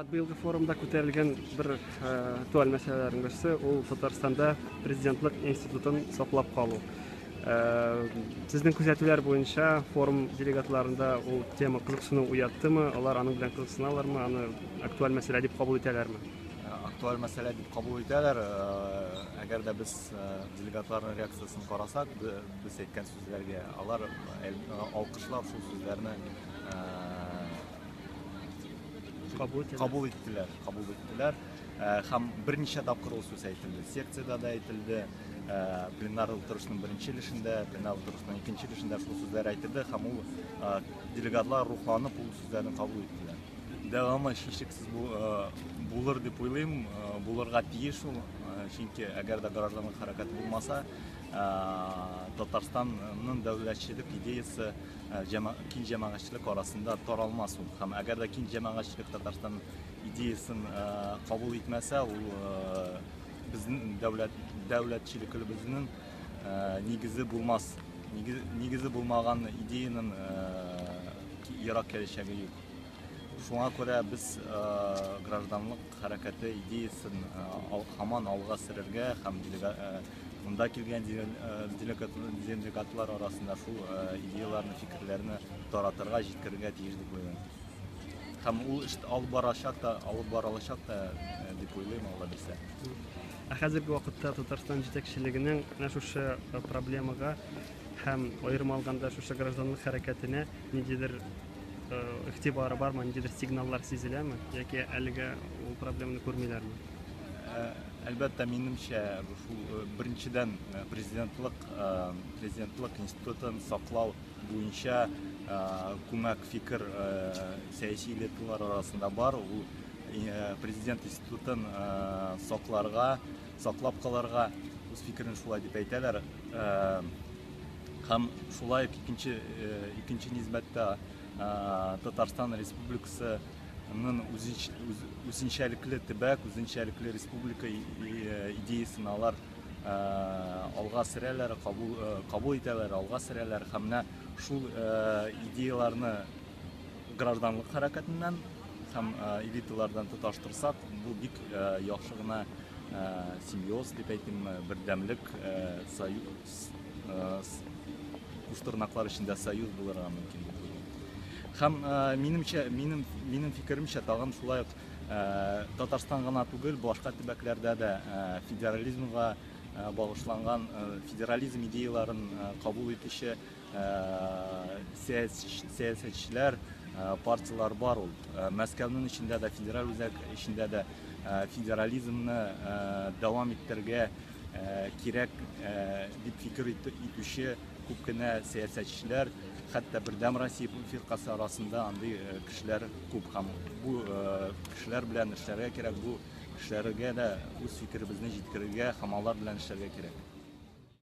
Ринат, быелгы форумда күтәрелгән бер актуаль мәсьәләләрнең берсе ул Татарстанда президентлык институтын саклап калу. Сезнең күзәтүләр буенча форум делегатларында ул тема кызыксыну уяттымы? Алар аның белән кызыксыналармы? Аны актуаль мәсьәлә дип кабул итәләрме? Актуаль мәсьәлә дип кабул итәләр. Әгәр дә без делегатларның реакциясен карасак, без әйткән сүзләргә, алар алкышлап шул сүзләрне кабул иттеләр, кабул иттеләр. Һәм берничә тапкыр ул сүз әйтелде. Секциядә дә әйтелде, пленар утырышның беренче өлешендә, пленар утырышның икенче өлешендә шул сүзләр әйтелде һәм ул делегатлар рухланып ул сүзләрне кабул иттеләр. Дәвамы һичшиксез булыр дип уйлыйм, булырга тиеш ул, чөнки әгәр дә гражданлык хәрәкәте булмаса, Татарстанның дәүләтчелек идеясе киң җәмәгатьчелек арасында таралмас ул. Һәм әгәр дә киң җәмәгатьчелек Татарстан идеясын кабул итмәсә, ул безнең дәүләт дәүләтчелекебезнең нигезе булмас. Нигезе булмаган идеянең ерак киләчәге юк. Шуңа күрә без гражданлык хәрәкәте идеясын һаман алга сөрергә һәм монда килгән делегатлар арасында шул идеяләрне, фикерләрне таратырга, җиткерергә тиеш дип уйлыйм. Һәм ул эш алып барачак та, алып барылачак та дип уйлыйм, Алла бирсә. Ә хәзерге вакытта Татарстан җитәкчелегенең менә шушы проблемага һәм аерым алганда шушы гражданлык хәрәкәтенә ниндидер игътибары бармы, ниндидер сигналлар сизеләме яки әлегә ул проблеманы күрмиләрме? Әлбәттә, минемчә, шул беренчедән президентлык президентлык институтын саклау буенча күмәк фикер сәяси элиталар арасында бар. Ул президент институтын сакларга, саклап калырга үз фикерен шулай дип әйтәләр. Һәм шулай ук икенче икенче нисбәттә Татарстан Республикасы үзенчәлекле төбәк, үзенчәлекле республика идеясын алар алга сөрәләр, кабул, кабул итәләр, алга сөрәләр һәм менә шул идеяларны гражданлык хәрәкәтеннән һәм элиталардан тоташтырсак, бу бик яхшы гына симбиоз дип әйтимме, бердәмлек, союз, куштырнаклар эчендә союз булырга мөмкин дип уйлыйм. Һәм минемчә, минем минем фикеремчә, тагын шулай ук Татарстан гына түгел, башка төбәкләрдә дә федерализмга багышланган федерализм идеяларын кабул итүче сәясәтчеләр, партияләр бар ул. Мәскәүнең эчендә дә, федераль үзәк эчендә дә федерализмны дәвам иттерергә кирәк дип фикер итүче күп кенә сәясәтчеләр, хәтта Бердәм Россия фиркасы арасында андый кешеләр күп һәм бу кешеләр белән эшләргә кирәк, бу кешеләргә дә үз фикеребезне җиткерергә һәм алар белән эшләргә кирәк.